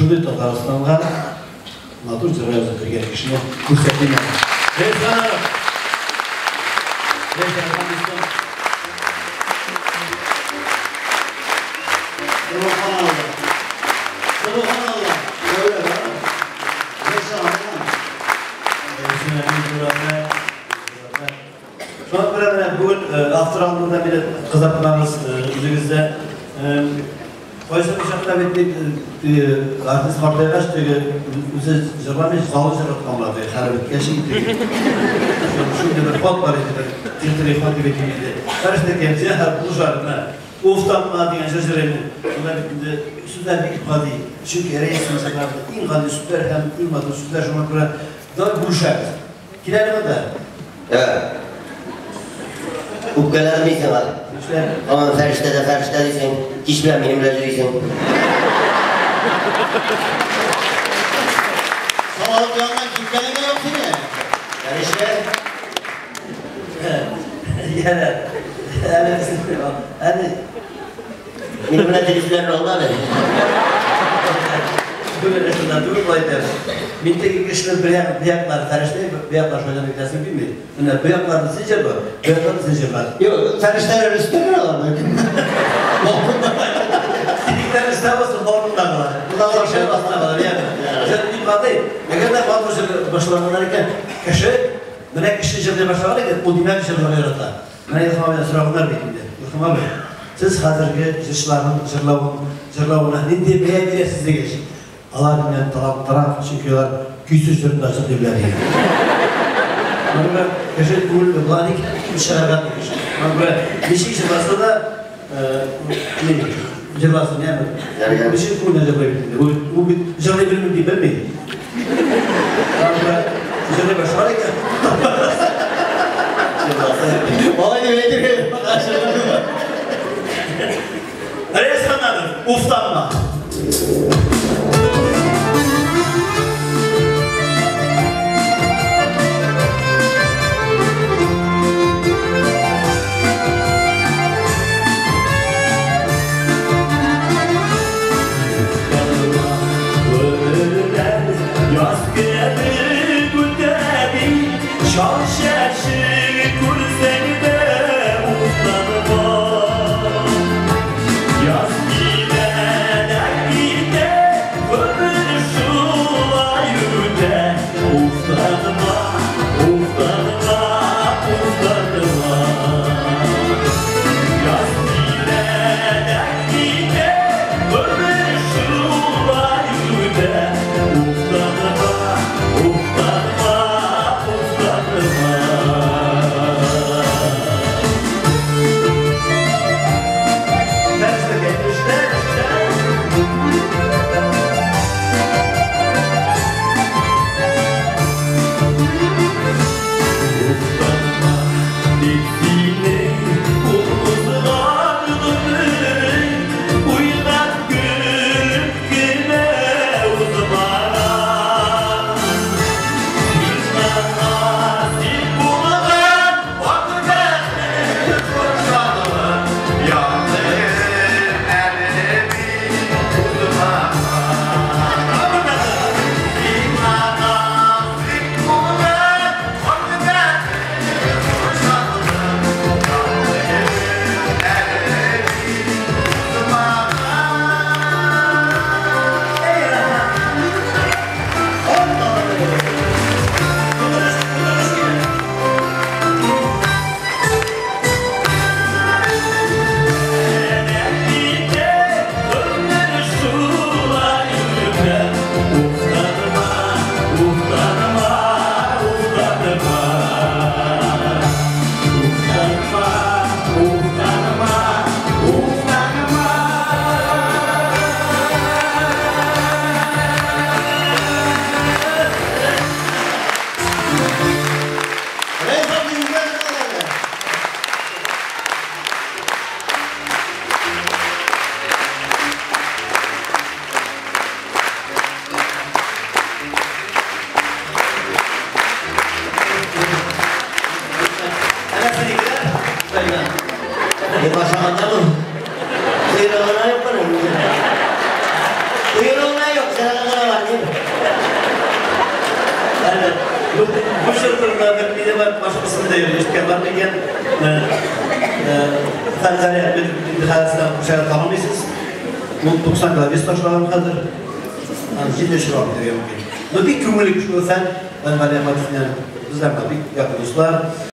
Шундый Татарстанга матур җыр язып биргән кешене күрсәтим. Рәис Ханов. Рәис Ханов. Subhanallah. Subhanallah. Öyle var. Шуңа күрә менә бүген автор алдында мине кызартмагыз үзегездә. Кайсы чакта бит артист картайгач теге үзе җырламый, залы җырлаткан була, теге хәле беткәч инде. Шундый бер хат бар иде, бер титрый хат дип әйтим инде. Фәрештә кемсе булышар менә. Уфтанма дигән җыр җырлыйм. Шунда бит инде сүзләр бик гади. Чөнки Рәиснең җырларында иң гади сүзләр һәм иң матур сүзләр, шуңа күрә давай бүлешәбез. Кил әле монда. Үпкәләдем сиңа. Нишләп? Һаман фәрештә дә фәрештә дисең. Кич белән минем белән йөрисең. Салават яныннан киткәнең дә юк сине. Фәрештә. Ярар. Әле әле Минем белән телефоннар алды әле. Түгел, шунда түгел, болай әйтәм. Мин теге кешенең бер як, бер яклары фәрештә, бер яклары шайтан итәсем килми. Менә бу якларны син җырла, бу якларны син җырла. Юк, фәрештәләр өстә генә алар. Фәрештә булсын, балконда кала. Монда шәй астына кала, яме. Җыр бик гади. Әгәр дә матур җыр башлаганнар икән, кеше, менә кеше җырлый башлаган икән, ул димәк җырларга ярата. Менә Илһам абыйдан сораганнар бит инде. Илһам абый, сез хәзерге җырчыларның җырлавын, җырлавына нинди бәя бирәсез дигәч, алар миннән талантлырак, чөнки алар көйсез җырында җырлый белә дигән. Моны кеше күңелле була икән, чыгарга тиеш. Моны ничек җырласа да, ни, җырласын, яме. Ничек күңелле җырлый бит инде. Ул бит җырлый белмим дип белми. Моны җырлый башлар икән. Алай дип әйтергә. Рәис Ханнанов, уфтанма. Yaz кебек үтә бит, чал чәчең күрсәң дә уфтанма. Яз килә дә китә. Бу җыр турында бер ни дә бар, башкасын да ишеткән бар микән? Фәнзария инде хәзер сездән танымыйсыз. Ул 90 кило вес ташлаган хәзер. Аны җитә чыгып китәргә мөмкин. Ну бик күңелле кеше ул Фән, Фәнгалия Матсинян. Безләр бик якын дуслар.